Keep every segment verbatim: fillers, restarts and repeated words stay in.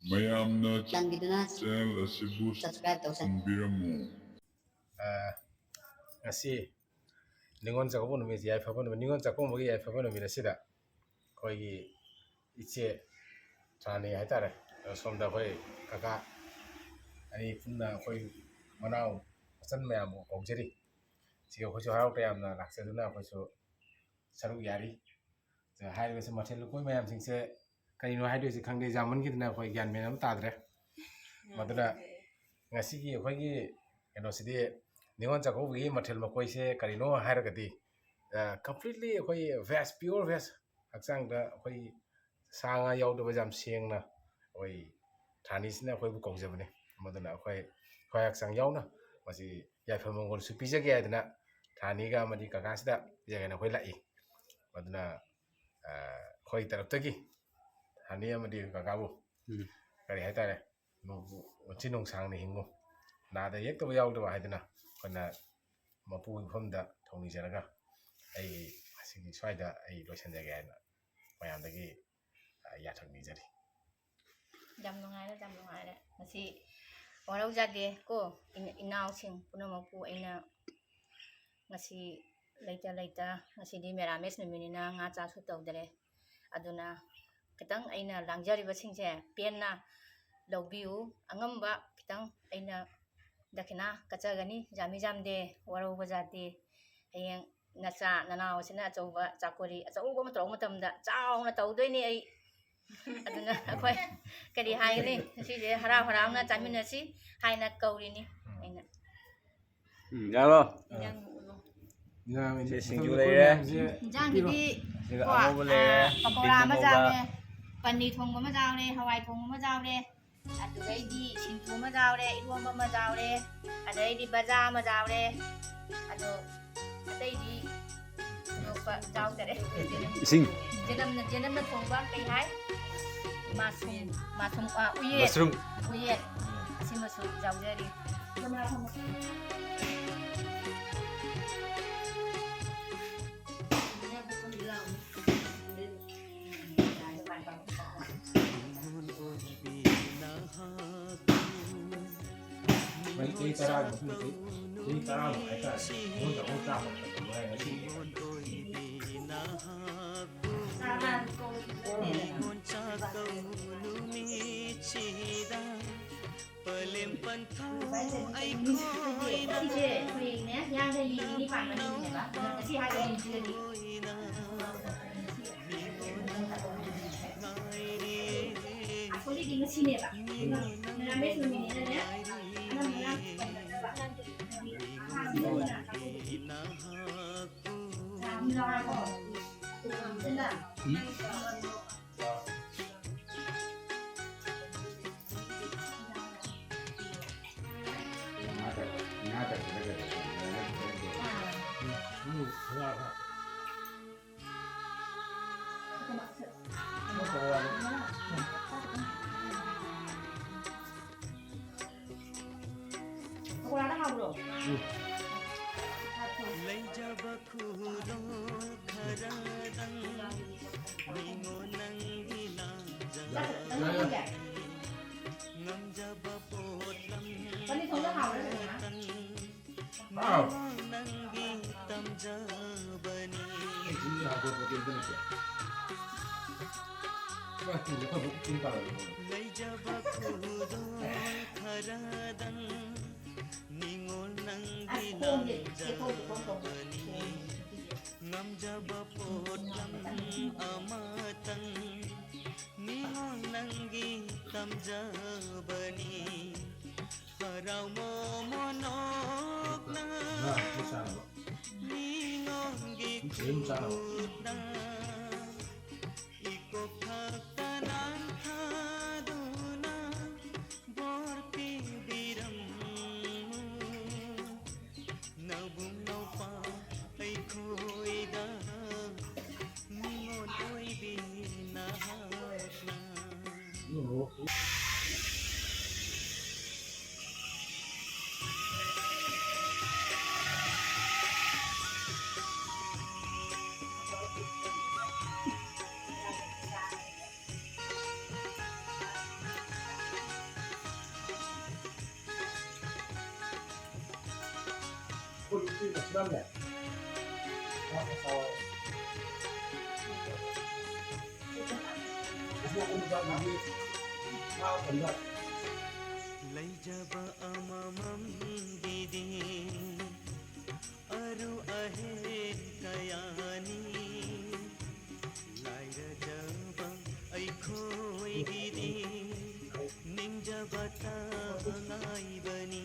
ꯃꯌꯥꯝꯅ ꯆꯥꯟꯕꯤꯗꯨꯅ channel ꯑꯁꯤꯕꯨ subscribe ꯇꯧꯁꯟꯕꯤꯔꯝꯃꯨ꯫ ꯑ, ꯉꯁꯤ ꯅꯤꯉꯣꯜ ꯆꯥꯛꯀꯧꯕ ꯅꯨꯃꯤꯠ, ꯌꯥꯏꯐꯕ ꯅꯨꯃꯤꯠ, ꯅꯤꯉꯣꯜ ꯆꯥꯛꯀꯧꯕꯒꯤ ꯌꯥꯏꯐꯕ ꯅꯨꯃꯤꯠ ꯑꯁꯤꯗ ꯑꯩꯈꯣꯏꯒꯤ ꯏꯆꯦ ꯔꯥꯅꯤ ꯍꯥꯏꯇꯥꯔꯦ, ꯁꯣꯝꯗ ꯑꯩꯈꯣꯏ ꯀꯀꯥ ꯑꯅꯤ ꯄꯨꯟꯅ ꯑꯩꯈꯣꯏ ꯃꯅꯥꯎ ꯃꯆꯟ ꯃꯌꯥꯝꯕꯨ ꯀꯧꯖꯔꯤ꯫ ꯁꯤꯒ ꯑꯩꯈꯣꯏꯁꯨ ꯍꯔꯥꯎ ꯇꯌꯥꯝꯅ ꯂꯥꯛꯆꯗꯨꯅ ꯑꯩꯈꯣꯏꯁꯨ ꯁꯔꯨꯛ ꯌꯥꯔꯤ꯫ ꯑꯗ ꯍꯥꯏꯔꯤꯕꯁꯤ ꯃꯊꯦꯜ ꯂꯨꯀꯣꯏ ꯃꯌꯥꯝꯁꯤꯡꯁꯦ ꯀꯔꯤꯅꯣ ꯍꯥꯏꯗꯣꯏꯁꯦ ꯈꯪꯗꯦ, ꯌꯥꯝꯃꯟꯈꯤꯗꯅ ꯑꯩꯈꯣꯏ ꯒ꯭ꯌꯥꯟ ꯃꯦꯟ ꯑꯃ ꯇꯥꯗ꯭ꯔꯦ꯫ ꯃꯗꯨꯅ ꯉꯁꯤꯒꯤ ꯑꯩꯈꯣꯏꯒꯤ ꯀꯩꯅꯣꯁꯤꯗꯤ ꯅꯤꯉꯣꯜ ꯆꯥꯛꯀꯧꯕꯒꯤ ꯃꯊꯦꯜ ꯃꯀꯣꯏꯁꯦ ꯀꯔꯤꯅꯣ ꯍꯥꯏꯔꯒꯗꯤ, ꯑ, completely ꯑꯩꯈꯣꯏ veg, pure veg, ꯍꯛꯆꯥꯡꯗ ꯑꯩꯈꯣꯏ ꯁꯥ ꯉꯥ ꯌꯥꯎꯗꯕ ꯌꯥꯝ ꯁꯦꯡꯅ ꯑꯩꯈꯣꯏ ꯊꯥꯅꯤꯁꯤꯅ ꯑꯩꯈꯣꯏꯕꯨ ꯀꯧꯖꯕꯅꯤ꯫ ꯃꯗꯨꯅ ꯑꯩꯈꯣꯏ ꯊꯋꯥꯏ ꯍꯛꯆꯥꯡ ꯌꯥꯎꯅ ꯃꯁꯤ ꯌꯥꯏꯐ ꯃꯪꯒꯣꯜꯁꯨ ꯄꯤꯖꯒꯦ ꯍꯥꯏꯗꯅ ꯊꯥꯅꯤꯒ ꯑꯃꯗꯤ ꯀꯀꯥꯁꯤꯗ ꯄꯤꯖꯒꯦꯅ ꯑꯩꯈꯣꯏ ꯂꯥꯛꯏ꯫ ꯃꯗꯨꯅ, ꯑ, ꯑꯩꯈꯣꯏ ꯇꯔꯞꯇꯒꯤ ꯊꯥꯅꯤ ꯑꯃꯗꯤ ꯀꯀꯥꯕꯨ ꯎꯝ꯫ ꯀꯔꯤ ꯍꯥꯏꯇꯥꯔꯦ, ꯅꯣꯡ-, ꯄꯨꯟꯁꯤ ꯅꯨꯡꯁꯥꯡꯅ ꯍꯤꯡꯉꯨ, ꯅꯥꯗ ꯌꯦꯛꯇꯕ ꯌꯥꯎꯗꯕ ꯍꯥꯏꯗꯅ ꯑꯩꯈꯣꯏꯅ ꯃꯄꯨꯒꯤ ꯃꯐꯝꯗ ꯊꯧꯅꯤꯖꯔꯒ ꯑꯩ ꯉꯁꯤꯒꯤ ꯁ꯭ꯋꯥꯏꯗ ꯑꯩ ꯂꯣꯏꯁꯤꯟꯖꯒꯦ ꯍꯥꯏꯅ ꯃꯌꯥꯝꯗꯒꯤ, ꯑ, ꯌꯥꯊꯪ ꯅꯤꯖꯔꯤ꯫ ꯌꯥꯝ ꯅꯨꯡꯉꯥꯏꯔꯦ, ꯌꯥꯝ ꯅꯨꯡꯉꯥꯏꯔꯦ꯫ ꯉꯁꯤ ꯋꯥꯔꯧꯖꯗꯦ ꯀꯣ, ꯏꯟ-, ꯏꯅꯥꯎꯁꯤꯡ ꯄꯨꯝꯅꯃꯛꯄꯨ ꯑꯩꯅ ꯉꯁꯤ ꯂꯩꯇ ꯂꯩꯇ, ꯉꯁꯤꯗꯤ ꯃꯦꯔꯥꯃꯦꯁ ꯅꯨꯃꯤꯠꯅꯤꯅ ꯉꯥ ꯆꯥꯛꯁꯨ ꯇꯧꯗꯔꯦ꯫ ꯑꯗꯨꯅ ꯈꯤꯇꯪ ꯑꯩꯅ ꯂꯥꯡꯖꯔꯤꯕꯁꯤꯡꯁꯦ ꯄꯦꯟꯅ ꯂꯧꯕꯤꯌꯨ꯫ ꯑꯉꯝꯕ ꯈꯤꯇꯪ ꯑꯩꯅ ꯗꯈꯤꯅꯥ ꯀꯠꯆꯒꯅꯤ꯫ ꯌꯥꯝꯃꯤ ꯌꯥꯝꯗꯦ, ꯋꯥꯔꯧꯕ ꯖꯥꯠꯇꯦ꯫ ꯍꯌꯦꯡ ꯅꯆꯥ ꯅꯅꯥꯎ ꯑꯁꯤꯅ ꯑꯆꯧꯕ ꯆꯥꯛꯀꯣꯔꯤ ꯑꯆꯧꯕ ꯑꯃ ꯇꯧꯔꯛꯄ ꯃꯇꯝꯗ ꯆꯥꯎꯅ ꯇꯧꯗꯣꯏꯅꯤ ꯑꯩ꯫ ꯑꯗꯨꯅ ꯑꯩꯈꯣꯏ ꯀꯔꯤ ꯍꯥꯏꯒꯅꯤ, ꯉꯁꯤꯁꯦ ꯍꯔꯥꯎ ꯍꯔꯥꯎꯅ ꯆꯥꯃꯤꯟꯅꯁꯤ ꯍꯥꯏꯅ ꯀꯧꯔꯤꯅꯤ ꯑꯩꯅ꯫ ꯎꯝ, ꯌꯥꯔꯣ? ꯏꯟꯖꯥꯡ ꯎꯠꯂꯣ꯫ ꯏꯟꯖꯥꯡ ꯁꯤ ꯁꯤꯡꯖꯨ ꯃꯈꯜ ꯂꯩꯔꯦ꯫ ꯃꯌꯥꯝꯁꯦ ꯏꯟꯖꯥꯡꯒꯤꯗꯤ ꯁꯤꯒ ꯀꯣ, ꯑꯉꯧꯕ ꯂꯩꯔꯦ, ꯑꯥ, ꯄꯀꯧꯔꯥ ꯕꯤꯟ ꯑꯃ ꯑꯉꯧꯕ꯫ ꯌꯥꯎꯔꯦ, ꯄꯅꯤꯔ ꯊꯣꯡꯕ ꯑꯃ ꯌꯥꯎꯔꯦ, ꯍꯋꯥꯏ ꯊꯣꯡꯕ ꯑꯃ ꯌꯥꯎꯔꯦ, ꯑꯗꯨꯗꯩꯗꯤ ꯁꯤꯡꯖꯨ ꯑꯃ ꯌꯥꯎꯔꯦ, ꯏꯔꯣꯝꯕ ꯑꯃ ꯌꯥꯎꯔꯦ, ꯑꯗꯩꯗꯤ ꯕꯖꯥ ꯑꯃ ꯌꯥꯎꯔꯦ, ꯑꯗꯣ ꯑꯇꯩꯗꯤ ꯊꯣꯏꯗꯣꯛꯄ ꯌꯥꯎꯗꯔꯦ꯫ ꯏꯁꯤꯡ꯫ ꯖꯦꯅꯝꯅ, ꯖꯦꯅꯝꯅ ꯊꯣꯡꯕ ꯀꯩ ꯍꯥꯏ? ꯃꯁꯔꯨꯝ, ꯃꯁꯔꯨꯝ, ꯑꯥ, ꯎꯌꯦꯟ꯫ ꯃꯁꯔꯨꯝ꯫ ꯎꯌꯦꯟ꯫ ꯑꯁꯤꯃꯁꯨ ꯌꯥꯎꯖꯔꯤ꯫ ꯆꯍꯤ ꯇꯔꯥꯒꯤ ꯃꯇꯨꯡꯗ, ꯆꯍꯤ ꯇꯔꯥꯃꯨꯛ ꯍꯥꯏꯇꯥꯔꯦ, ꯅꯉꯣꯟꯗ ꯑꯃꯨꯛ ꯆꯥꯕ ꯃꯇꯝꯗ ꯉꯥꯏ ꯉꯁꯤ꯫ ꯁꯤꯁꯦ ꯍꯌꯦꯡꯅꯦ, ꯌꯥꯡꯈꯩ ꯂꯤꯁꯤꯡ ꯅꯤꯄꯥꯟ ꯃꯔꯤꯅꯦꯕ꯫ ꯉꯁꯤ ꯍꯥꯏꯕ ꯅꯨꯃꯤꯠꯁꯤꯗꯗꯤ꯫ ꯑꯩꯈꯣꯏꯒꯤꯗꯤ ꯉꯁꯤꯅꯦꯕ꯫ ꯃꯦꯔꯥꯃꯦꯁ ꯅꯨꯃꯤꯠꯅꯤꯅꯅꯦ, ꯑꯅꯝꯕꯅ ꯑꯍꯥꯟꯕꯅꯤꯅ ꯑꯩꯈꯣꯏꯒꯤꯗꯤ ꯆꯥ ꯑꯃ ꯂꯧꯔꯦꯀꯣ꯫ ꯑꯗꯨꯅ ꯄꯀꯣꯔꯥꯗ ꯍꯥꯎꯕ꯭ꯔꯣ? ꯎꯝ꯫ ꯂꯩꯖꯕ ꯈꯨꯗꯣꯜ ꯈꯔꯗꯪ ꯅꯤꯉꯣꯜ ꯅꯪꯒꯤ ꯂꯥꯟꯖꯕ ꯉꯝꯖꯕ ꯄꯣꯠꯂꯝ ꯄꯅꯤꯔ ꯊꯣꯡꯕ ꯍꯥꯎꯕ꯭ꯔꯥ, ꯁꯤꯃ? ꯑꯃꯇꯪ ꯍꯥꯎ꯫ ꯅꯤꯉꯣꯜ ꯅꯪꯒꯤ ꯇꯝꯖꯕꯅꯤ꯫ ꯑꯩ ꯊꯨꯝꯁꯦ ꯍꯥꯞꯄ ꯄꯣꯠꯇꯤ ꯑꯝꯇ ꯂꯩꯇꯦ꯫ ꯂꯩꯖꯕ ꯈꯨꯗꯣꯜ ꯈꯔꯗꯪ ꯅꯤꯉꯣꯜ ꯅꯪꯒꯤ ꯂꯥꯟꯖꯕꯅꯤ꯫ ꯉꯝꯖꯕ ꯄꯣꯠꯂꯝ ꯑꯃꯇꯪ ꯅꯤꯉꯣꯜ ꯅꯪꯒꯤ ꯇꯝꯖꯕꯅꯤ꯫ ꯍꯔꯥꯎ ꯃꯣꯃꯣꯟ ꯅꯣꯛꯅ ꯉꯥ ꯑꯃ ꯆꯥꯅꯕ꯫ ꯅꯤꯉꯣꯜꯒꯤ ꯁꯤ ꯑꯗꯨꯝ ꯆꯥꯅꯕ꯫ ꯈꯨꯠꯅ ꯏꯀꯣꯛ ꯊꯛꯇ ꯅꯥꯟꯊꯗꯨꯅ ꯕꯣꯔ ꯄꯤꯕꯤꯔꯝꯃꯨ꯫ ꯅꯕꯨꯡ ꯅꯧꯄꯥ ꯑꯩꯈꯣꯏꯗ ꯅꯤꯉꯣꯜ ꯑꯣꯏꯕꯤ ꯅꯍꯥꯛꯅ꯫ ꯂꯩꯖꯕ ꯑꯃꯃꯝꯒꯤꯗꯤ ꯑꯔꯨ ꯑꯍꯦꯟ ꯀꯌꯥꯅꯤ꯫ ꯂꯥꯏꯔꯖꯕ ꯑꯩꯈꯣꯏꯒꯤꯗꯤ ꯅꯤꯡꯖꯕꯇ ꯉꯥꯏꯕꯅꯤ꯫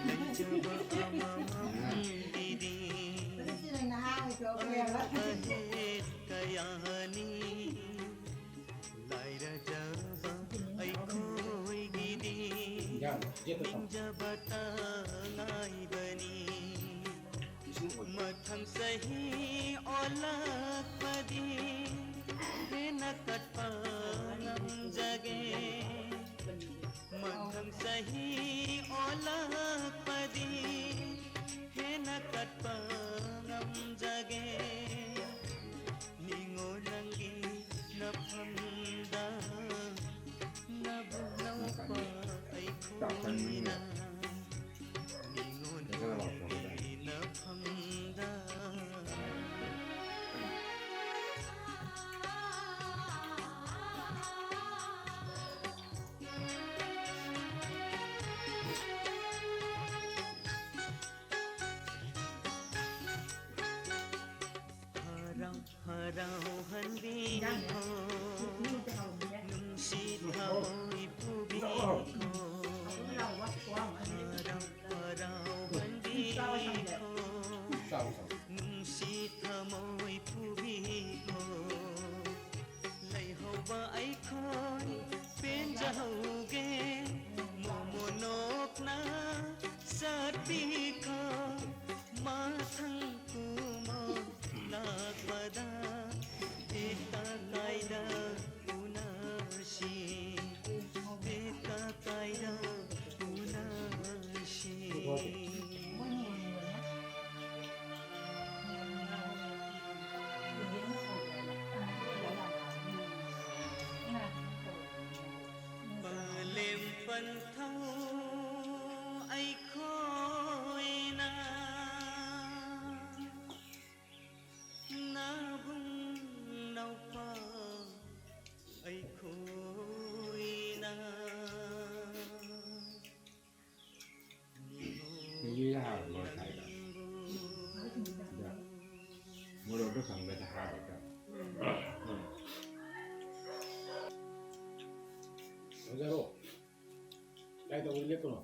ꯂꯩꯖꯕ ꯑꯃꯃꯝꯒꯤꯗꯤ ꯑꯔꯨ ꯑꯍꯦꯟ ꯀꯌꯥꯅꯤ꯫ ꯂꯥꯏꯔꯖꯕ ꯑꯩꯈꯣꯏꯒꯤꯗꯤ ꯅꯤꯡꯖꯕꯇ ꯉꯥꯏꯕꯅꯤ꯫ ꯃꯊꯪ ꯆꯍꯤ ꯑꯣꯜꯂꯛꯄꯗꯤ ꯍꯦꯟꯅ ꯀꯠꯄ ꯉꯝꯖꯒꯦ꯫ ꯃꯊꯪ ꯆꯍꯤ ꯑꯣꯜꯂꯛꯄꯗꯤ ꯍꯦꯟꯅ ꯀꯠꯄ ꯉꯝꯖꯒꯦ꯫ ꯅꯤꯉꯣꯜ ꯅꯪꯒꯤ ꯅꯐꯝꯗ ꯅꯕꯨꯡ ꯅꯧꯄꯥ ꯑꯩꯈꯣꯏꯅ ꯅꯤꯉꯣꯜ ꯅꯪꯒꯤ ꯅꯐꯝꯗ꯫ ꯍꯔꯥꯎ ꯍꯔꯥꯎꯍꯟꯕꯤꯈꯣ, ꯅꯨꯡꯁꯤ ꯊꯃꯣꯏ ꯄꯨꯕꯤꯈꯣ꯫ ꯍꯔꯥꯎ ꯍꯔꯥꯎꯍꯟꯕꯤꯈꯣ, ꯅꯨꯡꯁꯤ ꯊꯃꯣꯏ ꯄꯨꯕꯤꯈꯣ꯫ ꯂꯩꯍꯧꯕ ꯑꯩꯈꯣꯏ ꯄꯦꯟꯖꯍꯧꯒꯦ, ꯃꯣꯃꯣ ꯅꯣꯛꯅ ꯆꯠꯄꯤꯈꯣ꯫ ꯃꯊꯪ ꯀꯨꯝꯃꯣ ꯂꯥꯛꯄꯗ ꯇꯦꯛꯇ ꯀꯥꯏꯗ ꯎꯅꯁꯤ, ꯇꯦꯛꯇ ꯀꯥꯏꯗ ꯊꯧ ꯑꯩꯈꯣꯏꯅ ꯅꯕꯨꯡ ꯅꯧꯄꯥ ꯑꯩꯈꯣꯏꯅ ꯁꯤꯡꯖꯨꯁꯦ ꯍꯥꯎꯔꯦ ꯃꯣꯔꯣꯛ ꯁꯥꯏꯗ꯫ ꯑꯗ ꯃꯣꯔꯣꯛꯇꯣ ꯈꯪꯕꯗ ꯍꯥꯎꯔꯦꯀꯣ꯫ ꯎꯝ꯫ ꯐꯖꯔꯣ꯫ ꯀꯥꯏ ꯇꯧꯕ ꯂꯦꯞꯄꯅꯣ?